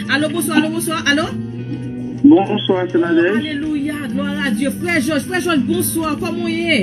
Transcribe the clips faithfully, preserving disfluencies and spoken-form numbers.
Alo, bonswa, alo, bonswa, alo. Bonswa, se Nadège. Alelouya, glwa a Dye. Frè Jòj, frè Jòj, bonswa, kòman w ye?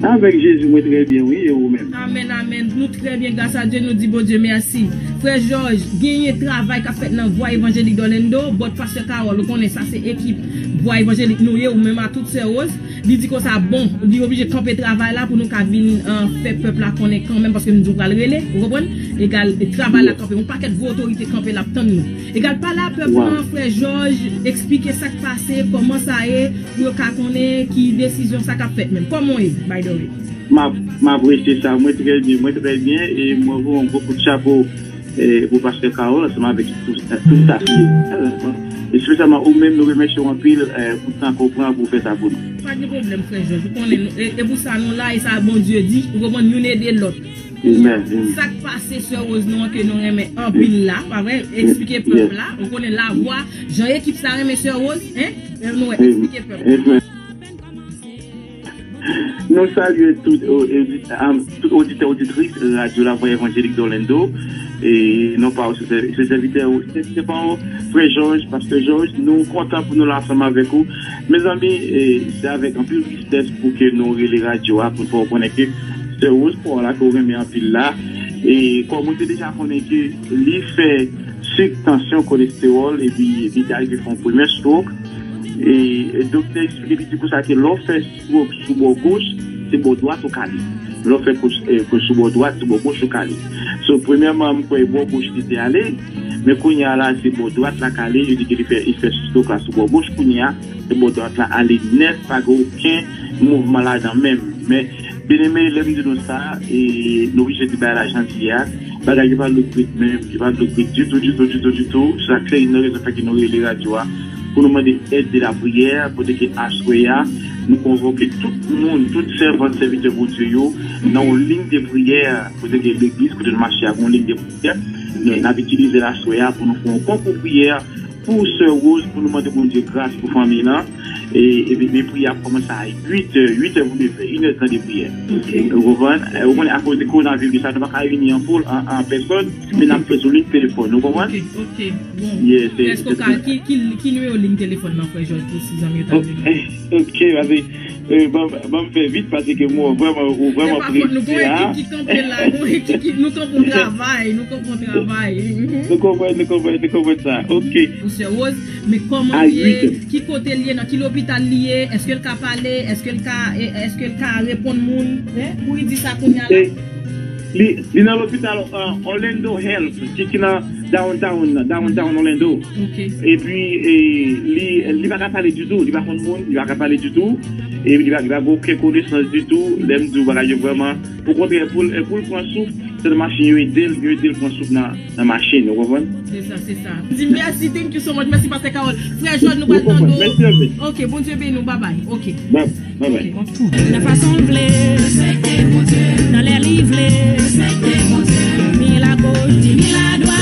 Avèk Jezi, mwen trè byen, wi, e ou menm? Amèn, amèn. Nou trè byen, gras a Dye, nou di Bondye mèsi. Frè Jòj, genyen travay k ap fèt nan Vwa Evanjelik Dòlendo, bòt Pastè Carol, ou konnen sa se ekip Vwa Evanjelik nou ye, ou menm a tout sè Rose. Li di konsa, bon, li oblije kanpe travay la pou nou ka vin, eh, fè pèp la konnen kanmenm, paske m di w pral rele, ou konprann? Egal, e travay la kanpe. Yon pakèt gwo otorite kanpe l ap tann nou. Egal, pale a pèp lan, frè Jòj, eksplike sa k pase, kòman sa ye, pou yo ka konnen ki desizyon sa k ap fèt menm. Kòman w ye, by the way? M ap, m apresye sa. Mwen trè byen, mwen trè byen, e mwen voye yon gwo kout chapo, eh, pou Pastè Carol, ansanm avèk tout, tout staf li. Espesyalman ou menm, nou remèsye w anpil, eh, pou tan ke w pran pou w fè sa pou nou. Pa gen pwoblèm, frè Jòj. Ou konnen, nou, e, e pou sa nou la, e sa Bondye di, ou konprann, youn ede lòt. Amen, amen. Sa k pase, sè Rose nou an ke nou renmen anpil la, pa vre? Eksplike pèp la. Ou konnen lavwa, jan ekip sa renmen sè Rose, hein? Nou wè, eksplike pèp la. Amen. Nou salye tout, o, edi-, am, tout oditè, oditris Radyo Lavwa Evanjelik Dòlendo. E non pa w, se sè-, se sèvitè ou, se, se pa w, frè Jòj, pastè Jòj, nou kontan pou nou la ansanm avèk ou. Mezanmi, e, se avèk anpil tristès pou ke nou rele radyo a, pou n fè w konnen ke sè Rose pa w la ke w renmen anpil la. E kòm ou te deja konnen ke li fè sik, tansyon, kolestewòl, epi li te arive fè yon premye stroke. E, e doktè eksplike li di konsa ke lè w fè stroke sou bò goch, se bò dwat ou kale. Lè w fè kous, e, kous sou bò dwat, se bò goch ou kale. So, premyèman, m kwè bò goch li te ale, men kounye a la, se bò dwat la kale, yo di ke li fè, li fè stroke la sou bò goch, kounye a, se bò dwat la ale nèt, pa gen okenn mouvman ladan menm. Men, byeneme, lè m di nou sa, e, nou oblije di bagay la jan l ye a, bagay yo pa look good menm, yo pa look good ditou, ditou, ditou, ditou. Sa se youn nan rezon fè ke nou rele radyo a, pou nou mande èd de lapriyè, kote ke aswè a, nou konvoke tout moun, tout sèvant, sèvitè Bondye yo, nan yon liy de priyè, kote ke legliz, kote nou mache a, yon liy de priyè, nou, n ap itilize l aswè a pou nou fè yon konkou priyè pou sè Rose, pou nou mande Bondye gras pou fanmi lan. E, epi, epi priyè ap kòmanse a uit è, uit è pou leve, inèdtan de priyè. Ou konprann? E, ou konnen, akoz de kowonaviris la, nou pa ka reyini an foul, an, an pèsòn, men n ap fè sou liy telefòn, ou konprann? Ok, ok, bon. Èske w ka, ki, ki, ki nimewo liy telefòn nan, frè Jòj, pou si zanmi yo ta vle? Ok, pase, e, ban, ban m fè vit, pase ke mwen vrèman, ou vrèman prese la. Se pa fòt nou, pou ekip ki kanpe la, nou, ekip ki, nou kanpe yon travay, nou kanpe yon travay. Nou konprann, nou konprann, nou konprann sa. Ok. Pou sè Rose, men kòman l ye, ki kote l ye, nan ki lopital li ye, èske l ka pale, èske l ka, e, èske l ka reponn moun, hein? Pou li di sa kounye a la. E, li, li nan lopital, uh, Orlando Health, ki, ki nan downtown, downtown Orlando. Ok. Epi, e, li, li pa ka pale ditou, li pa konn moun, li pa ka pale ditou, e li pa, li pa gen okenn konesans ditou, lè m di w bagay yo vrèman, okontrè, pou l, pou l pran souf, se nan machin yo ede l, yo ede l pran souf nan, nan machin, ou konprann? Se sa, se sa. Di mèsi, thank you so much. Mèsi, pastè Carol. Frè Jòj, nou pral tande w. Mèsi anpil. Ok, Bondye beni w, babay. Ok. Bye, bye. Ok, ok. Nan fason l vle, nan lè li vle, mi la goch, di mi la dwat.